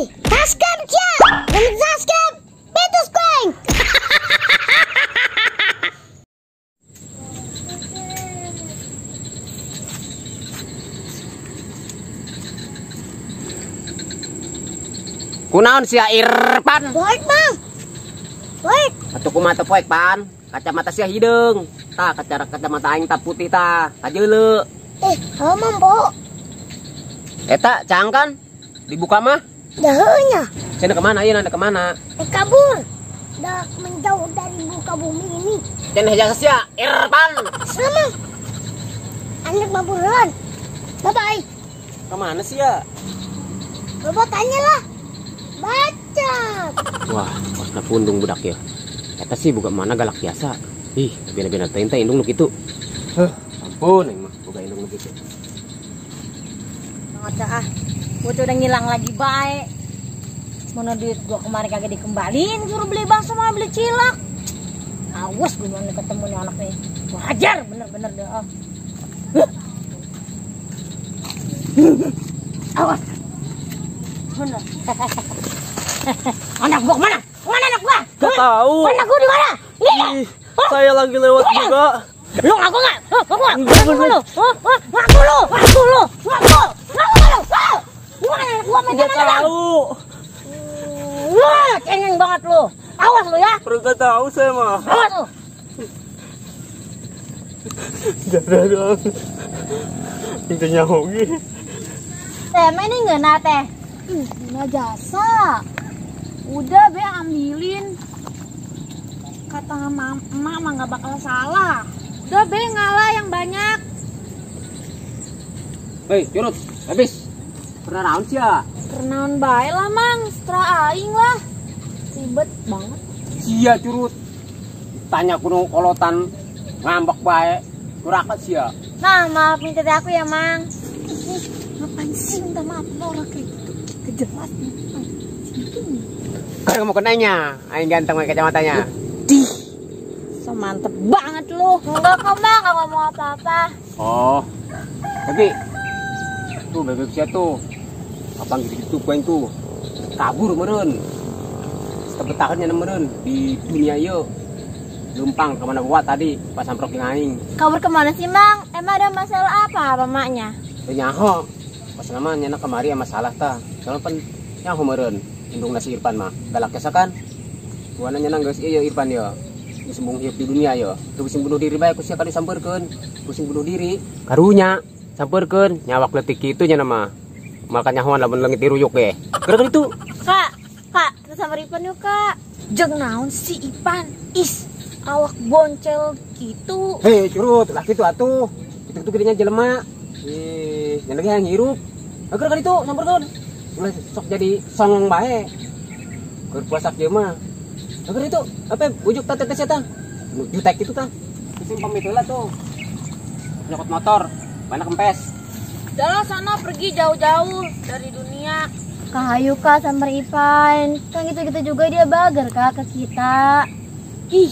Hey, subscribe sia. Lamun subscribe, betus ku aing. Kunaon sia Irfan? Poek, Bang. Poek. Atuh kumaha teu poek, Pan? Kacamata sia hideung. Tah kacamata aing tah putih tah, kajeuleu. Heuh Po. Eta cang kan? Dibuka mah? Daheunya. Cenah kemana ieu nanda kemana? Kabur. Dah menjauh dari muka bumi ini. Cenah jasa sia Irfan. Sama. Anak maburan. Bye bye. Kemana sia? Bapak tanyalah. Baca. Wah, kosna pundung budak ya. Eta sih buka mana galak biasa. Ih, bina-bina teh teh indung nu kitu. Heuh, ampun aing mah boga indung nu kitu. Ngocok ah. Gua tuh udah ngilang lagi bae. Mana duit gua kemarin kagak dikembaliin, suruh beli bakso malah beli cilok. Awas gua mau ketemu nih anak nih. Gua hajar bener-bener deh. Ah. Awas. Bener. Anak gua kemana? Kemana anak gua? Gak tahu. Anak gua di mana? Ini. Saya lagi lewat juga. Lu ngaku nggak? Ngaku nggak? Ngaku lu. Ngaku lu. Ngaku lu. Ngaku. Ngaku lu. Gua anak gua main Gak tahu. Wah, cengeng banget lu. Awas lu ya. Perlu gak tahu saya mah. Awas lu. Jangan dong. Intinya hoki. Teh, ini ngeunah teh. Ngeunah jasa. Udah be ambilin. Kata emak mah nggak bakal salah. Udah be ngalah yang banyak. Hei, curut, habis. Pernah naon sia? Pernaon bae lah, Mang. Setelah aing lah. Ribet banget. Sia curut. Tanya kuno kolotan ngambek bae. Kurakat sia. Nah, maaf minta aku ya, Mang. Ngapain sih minta maaf sama orang kayak gitu? Kejelas nih. Kau mau kenanya, aing ganteng pakai kacamatanya. Dih, so mantep banget lu. Enggak kok, Mang, enggak ngomong apa-apa. Oh, tapi tuh bebek sia tuh. Apa gitu-gitu gua tuh. Kabur meureun. Sebetahannya meureun di dunia ieu. Lumpang kemana gua tadi pas samprok jeung aing. Kabur kemana sih, Mang? Emang ada masalah apa sama maknya? Teu nyaho. Pas nama nyana kemari ya masalah tah. Soalnya pan nyaho meureun. Indung nasi Irfan mah galak jasa kan. Gua nanya nang geus ieu Irfan ya. Geus embung hieup di dunia ya. Teu sing bunuh diri bae ku sia kali sampeurkeun. Ku sing bunuh diri. Karunya sampeurkeun nyawak leutik kitu nya mah. Maka nyahoan lamun leungit diruyuk ge. Geura itu. Kak, Kak, kita sama Ipan yuk, Kak. Jeung naon si Ipan? Is, awak boncel gitu. Hei, curut, lah kitu atuh. Kitu-kitu gedenya jelema. Ih, nya lagi hayang hirup. Geura ka ditu sampeurkeun. Ulah sok jadi songong bae. Keur puasa kieu mah. Geura itu, apa bujuk tah teteh tah. Nu jutek kitu tah. Geus pamit heula tuh. Nyokot motor, mana kempes. Udah sana pergi jauh-jauh dari dunia. Kak, ayo Kak sama Ipan. Kan gitu-gitu juga dia bager Kak ke kita. Ih,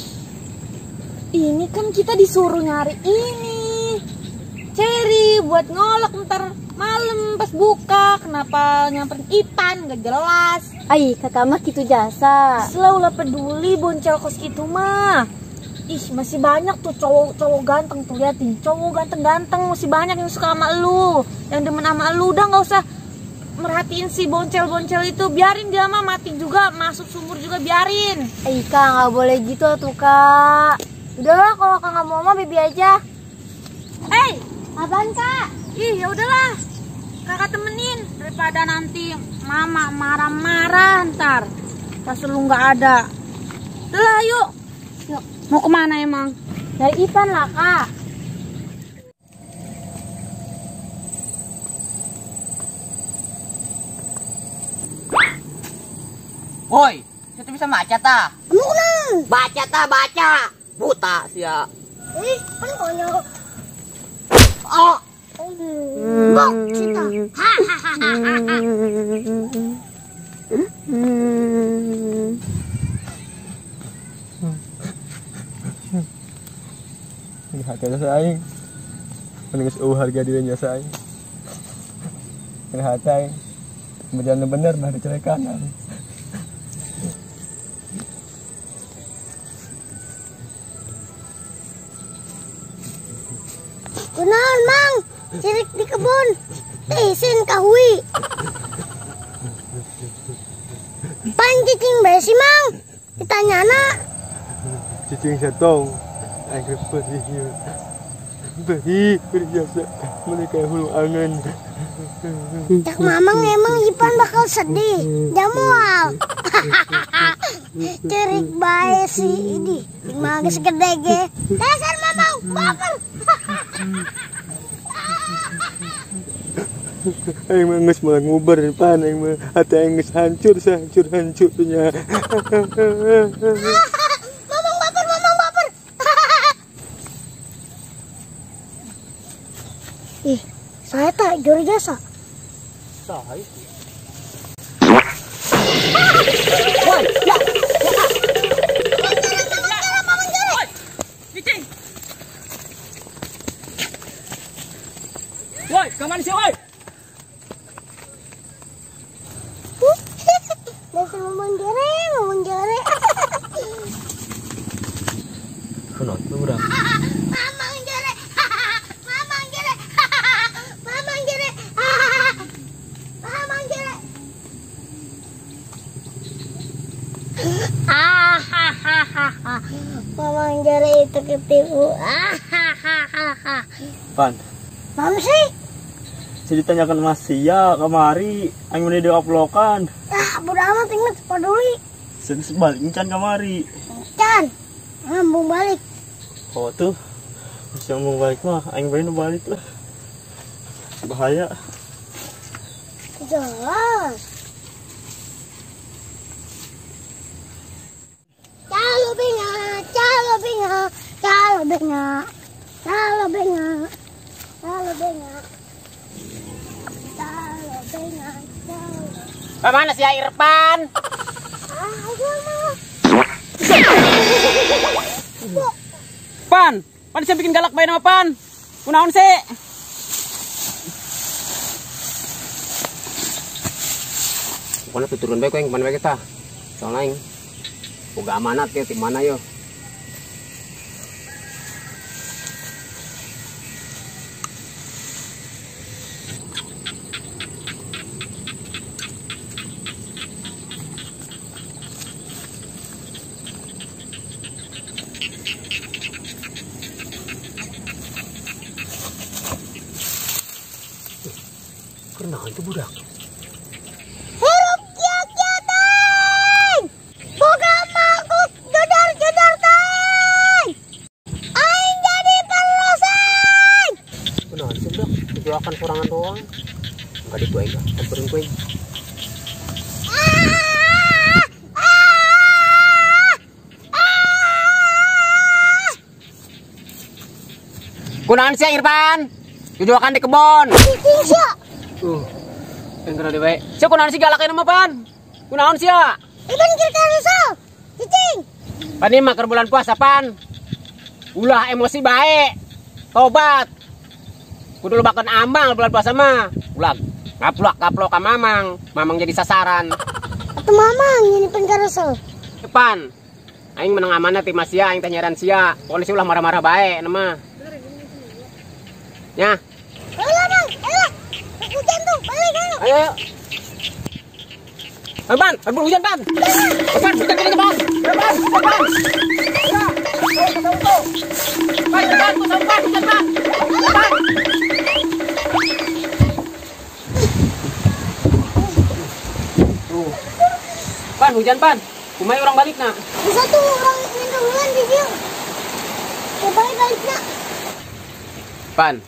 ini kan kita disuruh nyari ini. Ceri buat ngolok ntar malam pas buka. Kenapa nyamperin Ipan? Gak jelas. Ay, kakak mah gitu jasa. Selalu lah peduli boncel kos gitu mah. Ih, masih banyak tuh cowok-cowok ganteng tuh, liatin. Cowok ganteng-ganteng masih banyak yang suka sama lu, yang demen sama lu. Udah nggak usah merhatiin si boncel-boncel itu. Biarin dia mah mati juga, masuk sumur juga biarin. Eh, Kak, nggak boleh gitu tuh, Kak. Udahlah, kalau Kak nggak mau mah Bibi aja. Eh, apaan, Kak? Ih, ya udahlah. Kakak temenin daripada nanti mama marah-marah ntar pas lu nggak ada. Udah, yuk. Yuk. Mau kemana emang? Dari Ipan lah, Kak. Woi, situ bisa baca ta? Baca ta, baca. Buta sia. Ih, kan konyol. Oh. Bok, cita. Hahaha. Ini hati jasa aing. Mending geus eueuh harga diri jasa aing. Ini hati aing. Berjalan bener mah dicelekan. Kunaon Mang? Cirik di kebun. Isin kahui. Pan cicing bae si Mang. Ditanyana. Cicing setong. Aing perih. Perih biasa mereka hulu angan. Cak Mamang emang Ipan bakal sedih. Jamual. Cerik bae si ini. Mah geus gede ge. Dasar Mamang baper. Aing mah geus malah nguber pan aing mah hati aing geus hancur sahancur-hancurnya. Mamang baper, Mamang baper. Ih, saya tak juri jasa. Saya. Woi, ya. Cicing. Woi, kemana sih, woi? Dasar Mamang jere, Mamang jere. Kunaon tuh urang? Mamang jere. Mamang jere. Mamang jere. Mamang jere. Hahaha. Mamang jere itu ketipu. Hahaha. Pan. Mam sih? Saya ditanyakan Mas Sia kemari, aing meni dioplokan. Ah, bodo amat inget peduli. Sen balik can kemari. Can. Ngambung balik. Oh tuh. Bisa ngambung balik mah, aing bae nu balik lah. Bahaya. Jelas. Calo benga, calo benga, calo benga. Calo benga. Calo benga. Calo benga, calo. Mana si Irfan? Ah, ayo mah. Pan, pan sih bikin galak bae nama Pan. Kunaon sih? Pokoknya tuturun bae ku yang mana bae kita. Soalnya aing boga amanat ya di mana yo. Kenapa itu budak? Hirup kia-kia teng! Boga mangkuk jodar-jodar teng! Aing jadi peroseng! Kenapa sih budak? Dijualkan sorangan doang. Enggak dituain lah, samperin kuing. Kunaon sih Irfan? Dijualkan di kebon. Cicing sia. Yang kena deh baik. Sia kunaon sih galakin sama Pan? Kunaon sia? Iban kira risau. Cicing. Pan ini mah keur bulan puasa Pan. Ulah emosi baik. Tobat. Kudu lubakeun ambang bulan puasa mah. Ulah ngaplok-ngaplok ka Mamang. Mamang jadi sasaran. Atuh Mamang ini pan karusel. Pan. Aing menang amanah ti Mas sia, aing teh nyaran sia. Pokona sih ulah marah-marah bae na mah. Nya. Ayo Mang, ayo. Hujan tuh, balik ayo. Ayo, ayo. Ayo, Pan, ayo hujan, Pan. Pan, hujan kali Pan. Pan, Pan. Ya, Pan, Pan, Pan, hujan, Pan. Pan. Tuh. Pan, hujan, Pan. Kumaha orang balik nak? Bisa tuh orang nindungan di dia. Balik balik nak. Pan.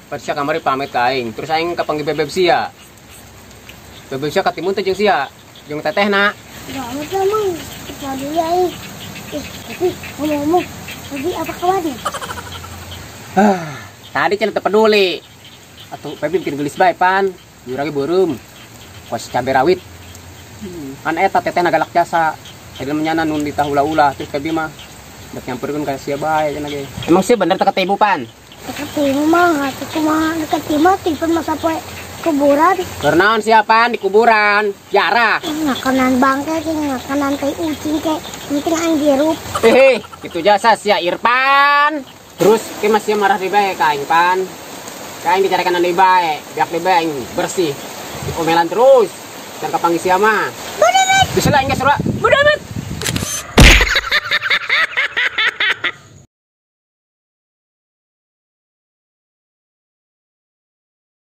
Pan sia kamari pamit ka aing, terus aing kapanggih bebeb sia. Bebeb sia katimun teh jeung sia, jeung tetehna. Udah amat lah Mang, peduli aing. Tapi ngomong-ngomong, Febi apa kabarnya? Tadi cenah teu peduli. Atuh Febi bikin gelis bae Pan, jurang ge beureum. Kos cabe rawit. Kan eta tetehna galak jasa. Jadi menyana nun ditahula-ulah terus Febi mah dek nyamperkeun ka sia bae cenah ge. Emang sia bener teu ketimu Pan? Deket timah, hatiku mah deket timah, tipe masa poe Kuburan. Karena siapaan di kuburan? Jarah. Makanan bangke ke makanan tai ucing ke. Penting aing dirup. Hehe, itu jasa sia Irfan. Terus ke masih marah di bae ka aing pan. Ka aing dicarikan deui bae, biak deui bae aing bersih. Diomelan terus. Jangan kapanggih sia mah. Bodoh amat. Bisa lah aing geus. Bodoh amat.